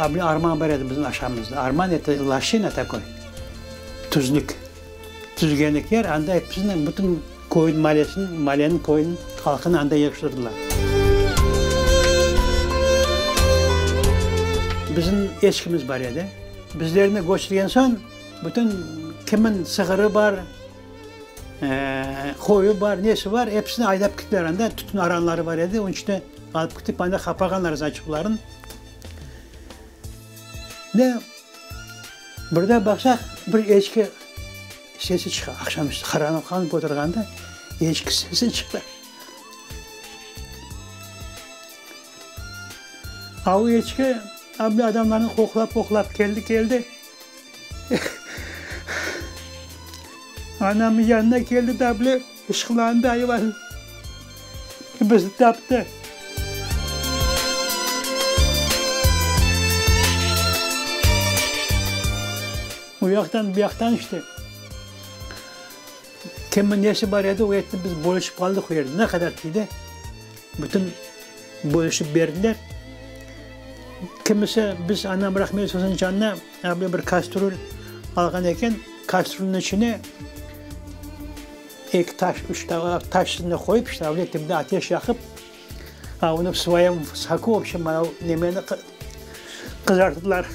Able arman bar edi bizim aşamızda. Arman eto loşina takoy, tüzlük. Tüzgenlik yer, anda episini, bütün köyün malesini, maleniñ köyüniñ halqını anda yığıştırdılar. Bizim eçkimiz bar edi. Bizlerni köçürgen soñ, bütün kimin sığırı bar, qoyu bar, nesi bar, episini aydap kettiler anda, tütün aranları bar edi, onıñ içine alıp ketip, anda qapağanlar zaçıqlarını. Ne, bir de baqsaq, bir eçki sesi çıqa, aqşam üstü qaranlıqlanıp oturğanda eçki sesi çıqa. A o eçki adamlarnı qoqlap-qoqlap keldi, keldi. Anamnıñ yanına keldi da bile ışqılandı ayvan. Bizni taptı. O yaqtan, bu yaqtan işte. Kimniñ nesi bar edi, o etni biz bölüşip aldıq o yerde. Ne qadar tiydi, bütün bölüşip berdiler. Kimisi, biz anam rahmetli olsun canına böyle bir kastrül alğan eken, kastrülniñ içine eki taş, üç taş üstüne qoyıp, işte öyle tibinde ateş yaqıp, a onı v svoyem soku, v obşem, manav nemeni qızarttılar.